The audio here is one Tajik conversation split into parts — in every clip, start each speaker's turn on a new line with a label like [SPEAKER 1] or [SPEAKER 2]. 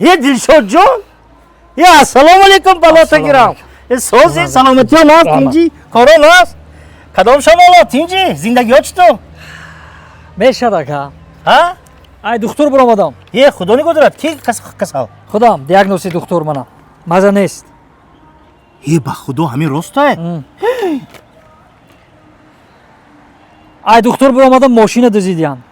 [SPEAKER 1] Е, Дилшодҷон, е, ассалому алайкум, балота гирам. Е, сози, саломатиён аст, тинҷи, корон аст, кадом шамоло, тинҷи, зиндагиҳо чӣ?
[SPEAKER 2] Мешад, ака.
[SPEAKER 1] Ҳа.
[SPEAKER 2] Ай духтур буромадам.
[SPEAKER 1] Е, худо нигоҳ дорад, ки касал?
[SPEAKER 2] Худам диагнози духтур манам, маза нест.
[SPEAKER 1] Е, ба худо, ҳамин ростае?
[SPEAKER 2] Ай духтур буромадам, мошина дузидиян.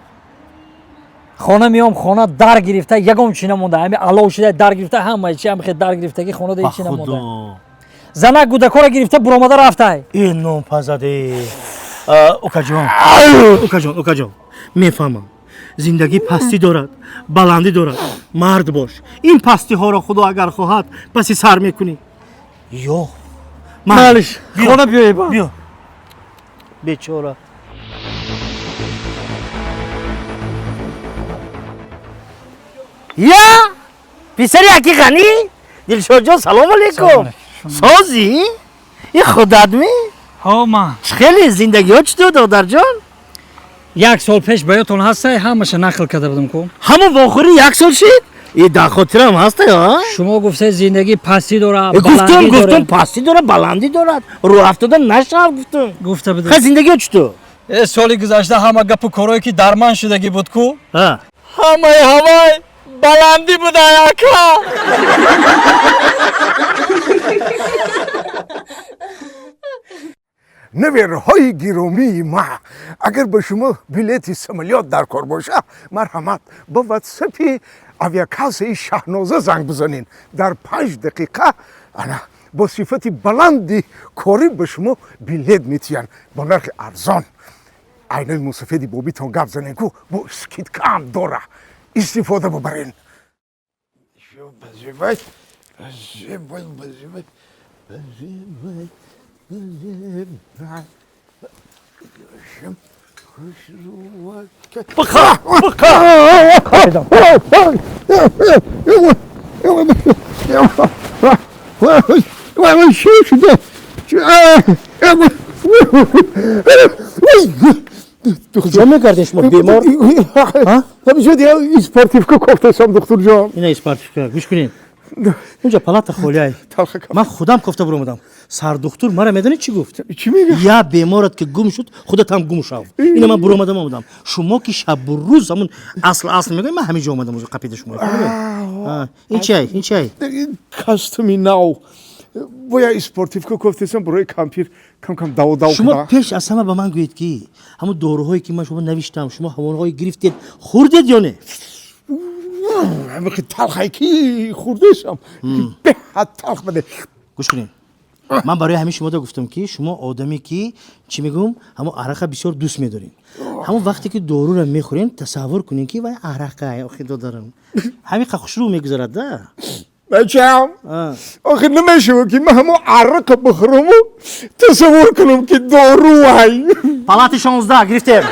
[SPEAKER 2] Хона меом, хона дар гирифта, ягон чи намонда. Ҳами алов шида, дар гирифта, ҳамаи чи ҳамихе дар гирифтаги, хонада ҳеч чи намонда. Занак гудакора гирифта буромада рафтай.
[SPEAKER 1] Э, номпазаде, укаҷон, укаҷон, укаҷон, мефаҳмам, зиндагӣ пастӣ дорад, баландӣ дорад. Мард бош, ин пастиҳоро худо агар хоҳад, паси сар мекунӣ. Ё.
[SPEAKER 2] Малиш, хона биёй.
[SPEAKER 1] Биё, бечора. Я, писари аки Ғанӣ, Дилшодҷон, салому алейкум, созӣ? И худатми?
[SPEAKER 2] Ҳо, ман.
[SPEAKER 1] Чӣ хеле зиндагиҳо, чӣ ту, додарҷон?
[SPEAKER 2] Як сол пеш ба ёдтон ҳастай, ҳамаша нақл карда будам ку?
[SPEAKER 1] Ҳамон вохӯрӣ як сол шид? И дар хотирам ҳастай, а?
[SPEAKER 2] Шумо гуфтед, зиндагӣ пастӣ дорад.
[SPEAKER 1] Гуфтум, гуфтум, пастӣ дорад, баландӣ дорад, рӯ афтода нашав, гуфтум.
[SPEAKER 2] Гуфта будед.
[SPEAKER 1] Ха, зиндагиҳо чӣ ту?
[SPEAKER 2] Э, соли гузашта ҳама гапу корое ки дар ман шудагӣ буд ку, ҳамаи ҳамай баландӣ будай, ака.
[SPEAKER 3] Наверҳои гиромии ма, агар ба шумо билети самолёт дар кор боша, марҳамат, ба ватсапи авиакассаи Шаҳноза занг бизанед. Дар 5 дақиқа ана бо сифати баланди корӣ ба шумо билет метиҳанд бо нархи арзон. Айнои мусафеди бобитон гап занен ку, бо скидка ам дора, истифода бубарен.
[SPEAKER 1] Быха, быха. Куҷо мекардем, шумо бемор?
[SPEAKER 3] Спортивка кофтасам, духтурҷон.
[SPEAKER 1] Ина спортивка, гӯш кунед, унҷа палата холиай. Ман худам кофта буромадам. Сардухтур мара медонед, чӣ гуфт?
[SPEAKER 3] Чӣ мега?
[SPEAKER 1] Я беморат ки гум шуд, худатам гум шав. Ина ман буромадам, омадам. Шумо ки шабу рӯз ҳамун асл асл мегӯед, ман ҳамин ҷо омадам, қапида шумо. Ин чиай, ин чиай?
[SPEAKER 3] Костюми нав. Боя спортивка кофтасам, барои кампир кам кам дав дав.
[SPEAKER 1] Шумо пеш аз ҳама ба ман гӯед, ки ҳамун доруҳое ки ман шумо навиштам, шумо ҳамонҳое гирифтед, хӯрдед ё не?
[SPEAKER 3] Талхай ки хӯрдесам, беҳад талх баде.
[SPEAKER 1] Гӯш кунед, ман барои ҳамин шумода гуфтам, ки шумо одаме ки, чӣ мегӯм, ҳамон арақа бисёр дӯст медоред. Ҳамон вақте ки доруро мехӯрем, тасаввур кунем, ки вай арақа, охи додарам, ҳамин қа хушрӯ мегузарад да.
[SPEAKER 3] Бачам, охи намешава, ки ман ҳамон арақа бихӯраму тасаввур кунам, ки дору вай.
[SPEAKER 1] Палати 16 гирифтем.